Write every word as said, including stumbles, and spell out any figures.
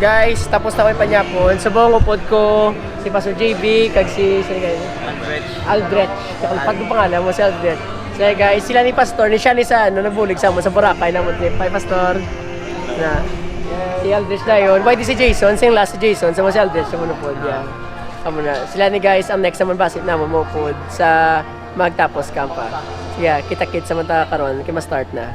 Guys, tapos na ko ipanyapon. Subong upod ko si Pastor J B, kag si, sino kayo? Aldrich. Pag pangalan mo, si Aldrich. So, guys, sila ni Pastor, ni siya ni sa, ano, nagbulig sa amon sa Boracay na mo trip. Hi, Pastor. Na. Si Aldrich na yun. Why di si Jason? Sing last si Jason. Sa mo si Aldrich, sa mo po, yeah. Amo na. Sila ni guys, ang next naman basit naman mo po sa magtapos kampa. Sige, kita-kits sa mata karon, kay ma-start na.